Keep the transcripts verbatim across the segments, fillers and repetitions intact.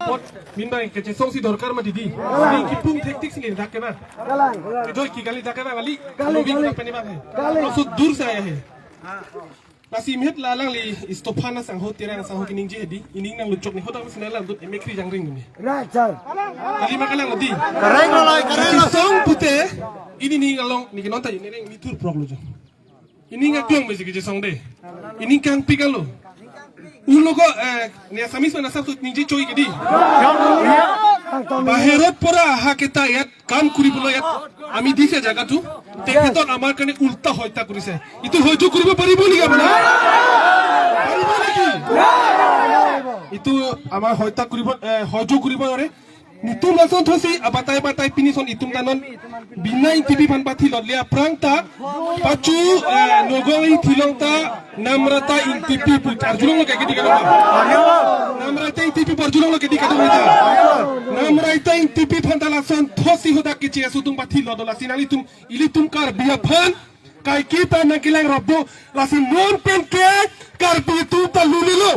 Pot, min bang kachesong si dorkar mati di. Ini kipung thektik si ni dak ke bang. Kejoi ki kali dak ke bang kali. Kali, kali. Dak peni bang hai. Kali. Maksud dur saya hai. Lasi met la alangli Stephan asangho Terang asangho keningje di. Ining nangluchok ni hodak mas nanglang dut M A K jangring ni. Right, sir. Kali ma kalang di. Kareng lo lai, kareng lo. Kachesong pute. Ini ni along ni kenon ta ini ning ni thur prok lo jo. Ining aklong mesi kachesong de. Ining kangpik alo. Ulo ko, eh, ni Assamese mana sab sut ningje choi ke di. Bahirot pora ha kita yat kam kuribolo yat. Ami dise jaga tu. Tekhete amar karne ulta hoita kurise. Itu hojo kuribo paribo niki apuna? Paribo niki? Itu amar hoita kuribo, eh, hojo kuribo re. Netum lason thotsi abatai batai pini son itum ta non Bina Ingtipi aphan pathi lotlia aphrang ta pachu, eh, Nagaon Ingti along ta Namrata Ingtipi pu arjulong lo ke kedi kadung. Namrata Ingtipi pu arjulong lo kedi kadung ta. Namrata Ingtipi aphan ta lason thotsi hodak keche asutung pathi lot do lasi nanglitum ilitum Karbi aphan kaike ta nangkelang rap do, lasi non pen ke Karbi atum ta lulilo.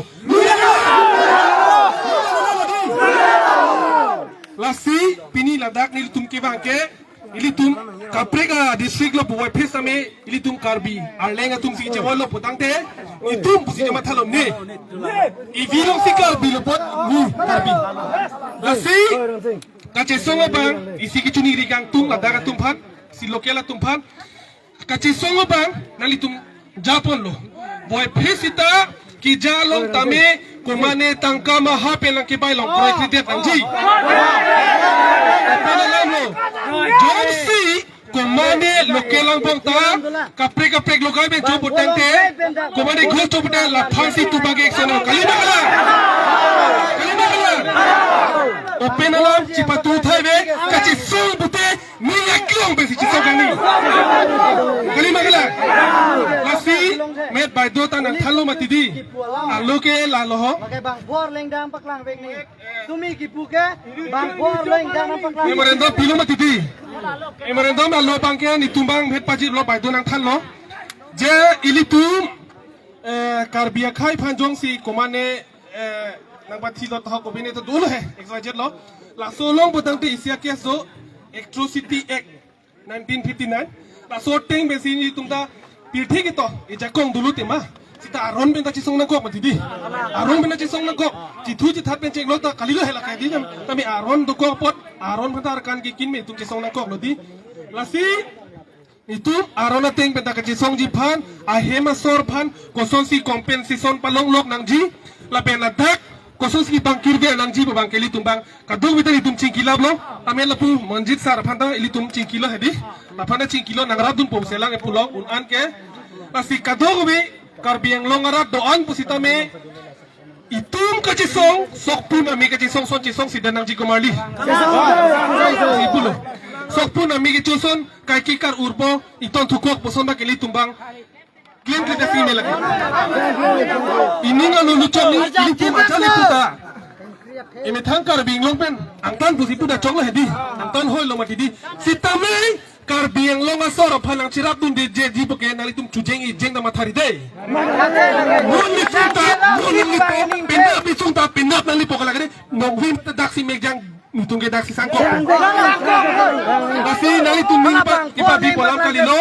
Lasi pini ladak nelitum kevang ke, ilitum kaprek a-district lo puvoiphit same, ilitum Karbi arleng atum si chevoi lo putangte, itum pusi chemathalo ne. Ivi along si Karbi lo pot ni Karbi. Lasi kachesong abang, isi kechuni ri kangtung ladak atum aphan, si local atum aphan. Kachesong abang nanglitum japon lo. Voiphit sita keja along tame komane tangka maha pen lang kebai long proyek ridet nangji. Apen alam lo. Jongsi komane local angbong ta kaprek kaprek local pen cho putangte, komane ghor cho putang laphan si tu bagi action lo. Kali ma kalang? Kali ma kalang? Apen alam chipatu thai be kachesong pute ning aklong pensi chesong kani. Kali ma kalang? Lasi met baideo ta nangthanlo mati di. Alo ke lalo ho. Bang Bor lengdam paklang vek ni. Tumi kipu ke Bang Bor lengdam paklang. Memorandum pilo mati di. Memorandum alo abang ke netum abang het pajirlo baideo nangthanlo. Je ilitum, eh, Karbi akhei aphan jongsi komane, eh, nangpathi lot ho kobine to dolo he, X Y Z lo. Laso along putangte isi a-case do, Atrocity Act nineteen fifty-nine. Laso ateng pensi netum ta pirthe keto, ejakong dolo tema. Sita aron pen ta chesong nangkok mati di. Aron pen ta chesong nangkok. Chithu chithat pen chenglo ta kalilo he lake di. Tame aron dokok apot, aron aphan ta arkan kekin me itum chesong nangkok lo di. Lasi itum aron ateng pen ta kachesongji aphan, ahem asor aphan kosonsi compensation palong lok nangji, lapen ladak kosonsi bang kirve nangji pu abang ke ilitum abang kadokave ta ilitum chingkilap lo, amen lapu Manjit sir aphan ta ilitum chingkilo hedi, laphan ta chingkilo nangrap dunpo selang epulo un-an ke, lasi kadokave Karbi Anglong arat do-an pusitame, itum kachesong, sokpun ami kachesong son chesong si dan nangji komarli. Ipulo. Sokpun ami kechoson, kaike kar urpo, iton thukok puson ta ke ilitum abang. Clean clean si me lagi. Ining aluluchok ni, ilitum ajali puta. Emethang Karbi Anglong pen, angtan pusi puta choklo hedi. Angtan hoi lo mati di. Sitame, Karbi Anglong asor aphan nangcherap dunde je ji puke nanglitum chujeng ijeng ta mathari de. Non ni chunta, non ni po, penap ni chunta, penap nangli po kalagade, nongvim ta daksi mekjang, netum ke daksi sangkok. Lasi nanglitum ni pa, kipabi polam kalilo,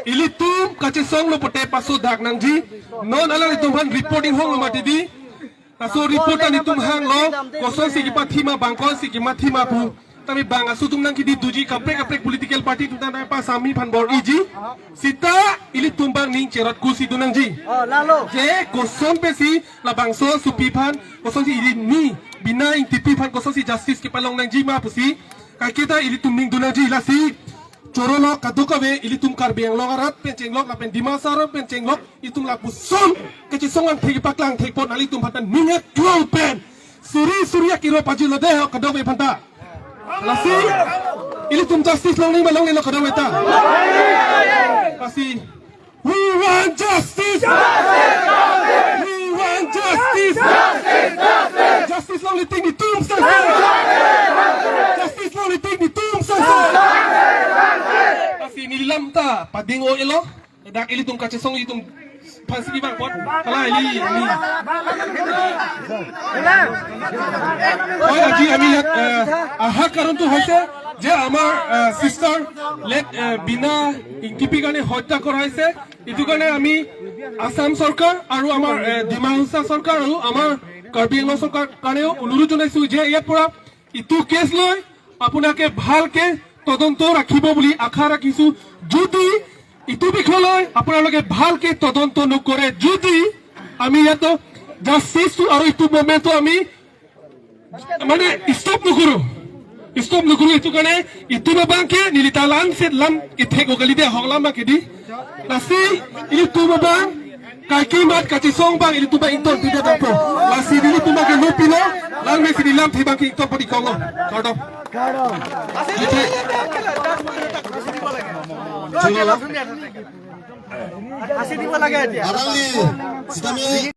ilitum kachesong lo pute paso dak nangji, non alanglitum aphan reporting hong lo mati di, laso report ta netum hanglo, kosonsi kipathi ma bang kosonsi kimathi ma pu. Tame bang aso atum nangkidi duji kaprek kaprek political party atum ta nangpasami aphan bor-iji. Sita ilitum abang ning cherot kusi do nangji. Oh, lalo. Je koson pensi labangso asopi aphan, kosonsi ili ni Bina Ingtipi aphan kosonsi justice kepalong nangji ma pusi. Kaike ta ilitum ning do nangji lasi. Choro lo kadokave ilitum Karbi Anglong arat pen chenglok lapen Dimasa arat pen chenglok itum lapuson kachesong angthek paklang thek pon ilitum aphan ta ning aklong pen suri suri akiro pajirlo de ho kadokave aphan ta. Lasi ilitum justice longni ma longnelo kadokave ta. Lasi we want justice. We want justice. Justice longle tik netum sangsi. Justice longle tik netum sangsi. Lasi neli lam ta pading o elo. Dak ilitum kachesong itum ফাঁচি কিবা পথ, হালা, এই, এই। হয়, আজি আমি ইয়াত, এ, অহা কাৰণটো হৈছে যে আমাৰ, এ, চিষ্টাৰ লেট, এ, বিনা ইংকিপিৰ কাৰণে হত্যা কৰা হৈছে। এইটো কাৰণে আমি আছাম চৰকাৰ আৰু আমাৰ, এ, ডিমা হাছাও চৰকাৰ আৰু আমাৰ কাৰ্বি আংলং চৰকাৰ কাৰণেও অনুৰোধ জনাইছো যে ইয়াৰ পৰা এইটো কেছ লৈ আপোনালোকে ভালকে তদন্ত ৰাখিব বুলি আশা ৰাখিছো। যদি এইটো বিষয় লৈ আপোনালোকে ভালকে তদন্ত নকৰে, যদি আমি ইয়াত জাষ্টিচটো আৰু এইটো মুভমেণ্টটো আমি মানে ষ্টপ নকৰো, ষ্টপ নকৰো। এইটো কাৰণে এইটো বাবাংকে neli ta lam set lam kethek o kali de hong lam ke di. Lasi ilitum abang kaikimat kachisong abang ilitum abang ingtonpidetpo. Lasi ilitum abang ke lupilo, lam me sini lamthe abang ke ingtonpo di konglo. Kardom. Kardom. Kethek. Asi দিব লাগে এতিয়া। Arang ni, sitame